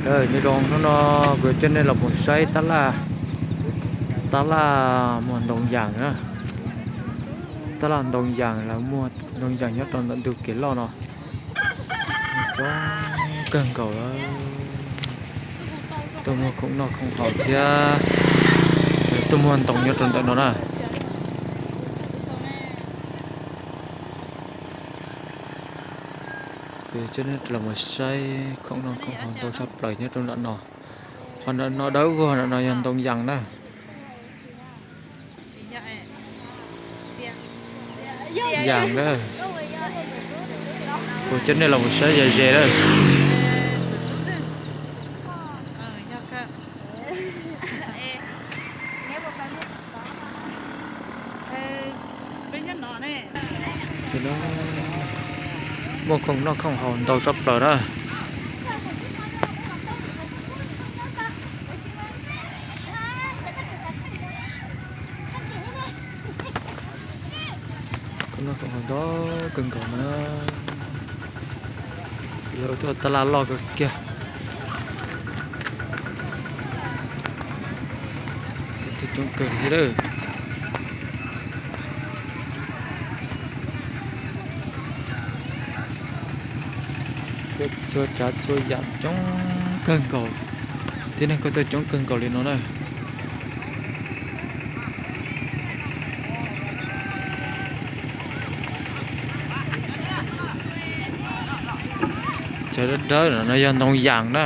Nyob zoo hnub no kuv coj nej los mus saib tab laj, tab laj muag ntoo yas na. Tab laj ntoo yas, lawv muag ntoo yas nyob rau ntawm ntug kev loj no. Coob kawg nkaus lawm. Tuaj muag khoom noj khoom haus thiab tuaj muag ntoo nyob rau ntawm no na. Kuv coj nej los mus saib khoom noj khoom haus ntau tshaj plaws nyob rau nram no. Qhov nram no dawb vog, nram no yog ntoo yas na. Yas na. Kuv coj nej los mus saib ze ze na. Muaj khoom noj khoom haus ntau tshaj plaws na. Khoom noj khoom haus ntau kawg nkaus na. Lawv tuaj tab laj loj kawg kiag. Coob kawg thiab. Txhua tsav txhua yam coob kawg nkaus, tib neeg kuj tuaj coob kawg nkaus li no na. Cov dawb dawb no yog ntoo yas na.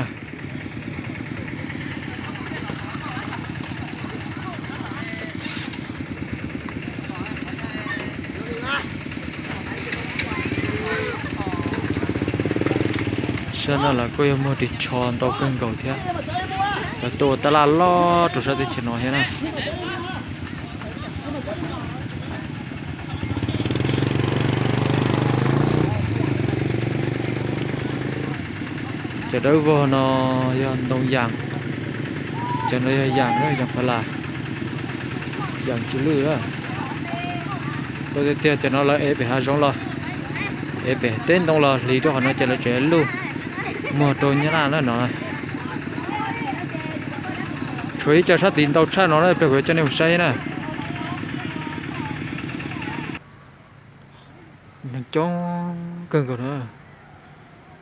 Sab no lawv kuj yog muag ris tsho ntau kawg nkaus thiab. Lawv tuaj ua tab laj loj rau sab teb chaws no thiab na. Cov dawb vog no yog ntoo yas, cov no yog yas, yas pha las, yas tsis lwj. Tuaj tiag tiag cov no lawv ev pem hav zoov los, ev pem teb ntoo los hliv rau qhov no ces lawv tseem luj muag rau Nyab Laj na no. Tshuav ib co sab tid ntau tshaj no na, kuv coj nej mus saib na. Neeg coob kawg nkaus na,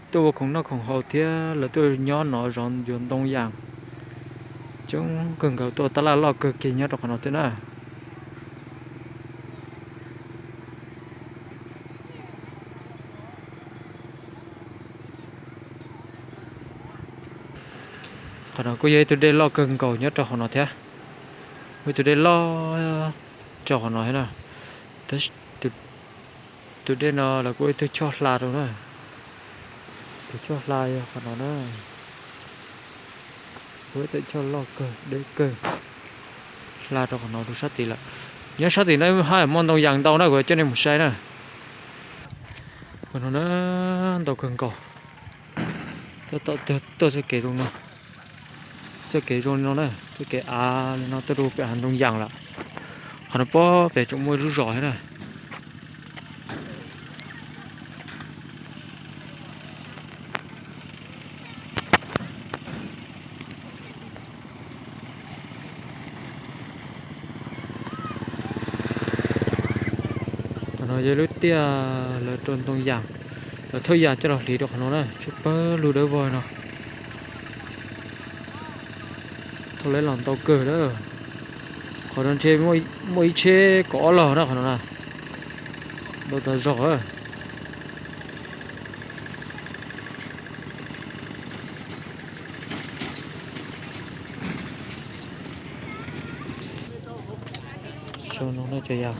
tuaj ua khoom noj khoom haus thiab lawv tuaj nyob no zov yuav ntoo yas. Coob kawg nkaus, tuaj tab laj loj kawg kiag nyob rau qhov no thiab na. Qhov no kuj yog ib tug dej loj kawg nkaus nyob rau hauv no thiab. Ib tug dej loj rau qhov no thiab na. Tus dej no lawv kuj ib tug choj hla rau na. Tus choj hla yog qhov no na. Ua ib tug choj loj kawg deb kawg, hla rau qhov no rau sab tid lawm. Nyob sab tid no haj yam muaj ntoo yas ntau na, kuv coj nej mus saib na. Qhov no na, ntau kawg nkaus. Tab tom tuaj txoj kev zoo no, txoj kev zoo li no na, txoj kev av li no tuaj rau pem hav ntoo yas lawm. Qhov no pob pem tseem muaj ib lub zos thiab na. Qhov no yog lub tiaj lawv rau ntoo yas, lawv thauj yas coj los hliv rau qhov no na, tshaj pawg lug dawb vog no. Thauj lawv los ntau kawg na. Qhov no ntshe muaj ib tsheb kaum ob log na qhov no na. Ntau tas zog. Zoo no na cov yas,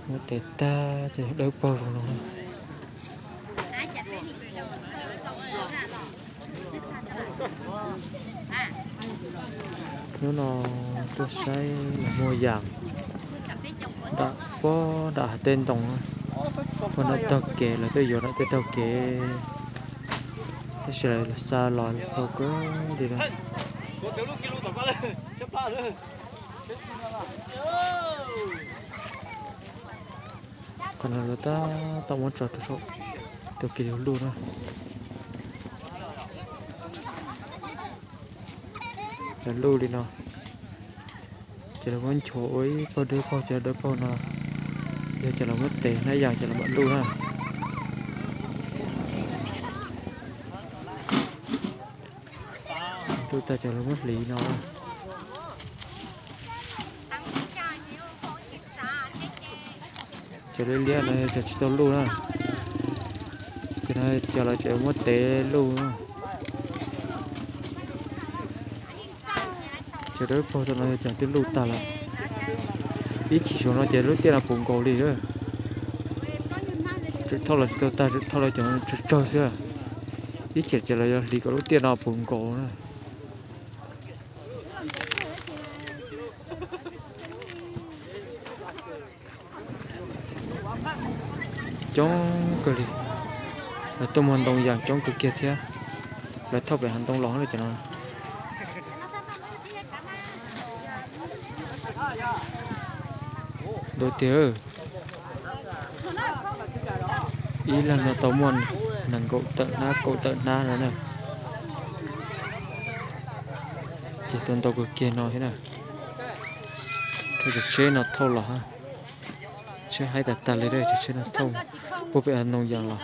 muab tes tag ces dawb paug zoo no. Hnub no tuaj saib lawv muag yas nram pob nram hav tej ntoo, puag nram taug kev, lawv tuaj yuav nram tej taug kev, tab sis lawv xa los ntau kawg li na. Qhov no lawv tab tom muab tso rau saum tus kiv luj na. Cov luj li no, ces lawv muab nchuav ua ib paug dawb paug, cov dawb paug no yog cov lawv muab tev hnab yas cov lawv mam luj na. Luj tag cov lawv muab hliv no. Cov liab liab no yog cov tsis tau luj na. Ces no cov lawv tseem muab tev luj. Cov dawb paug tau no yog cov twb luj tag lawm. Ib chim saum no ces lub tiaj no puv nkaus li. Tseem thauj los tsis tau tag, tseem thauj los cov tsawg tsawg xwb. Ib chim ces lawv yuav hliv kom lub tiaj no puv nkaus na. Coob kawg li, lawv tuaj muag ntoo yas coob kawg kiag thiab. Lawv thauj pem hav ntoo los na cov no. Ntau tiag. Ib leeg no tau muaj nees nkaum tawm hnab, kaum tawm hnab no na. Ces tau ntau kawg kiag no thiab na. Cov tsheb no thauj los, tsheb haib tag tag li, cov tsheb no thauj puag pem ntoo yas los.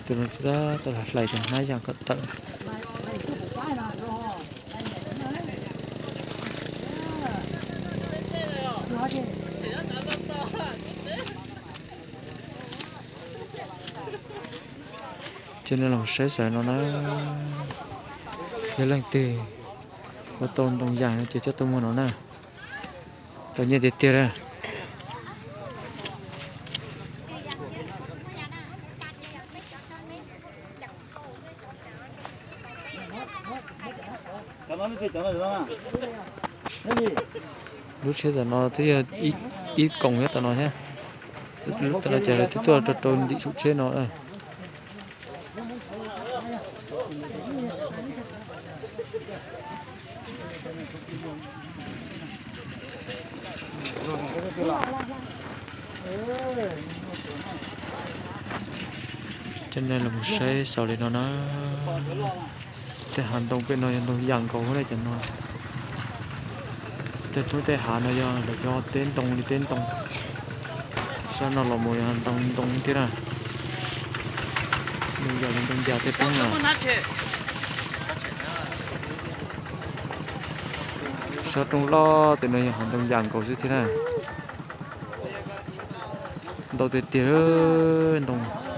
Tus no tsis tab tom hlais cov hnab yas kom tawm. Ces nej los saib xav no na, yog leej twg ua tau ntoo yas no ces coj tuaj muag no na. Tau nyiaj tiag tiag. Lub tsheb tam no twb yog ib koom nyob tam no thiab. Lub tam no ces lawv twb tuaj rau rau ntim saum tsheb no. Coj nej los saib xaus li no na. Tej hav ntoo pem no yog ntoo yam nkaus na cov no. Tej roob tej hav no yog lawv cov teb ntoo li teb ntoo. Sab no los mus yog ntoo ntoo thiab na. Ntoo yam li ntoo yam tej roob no. Sab roob loj tej no yog hav ntoo yam nkaus xwb thiab na. Ntau tiag tiag ntoo.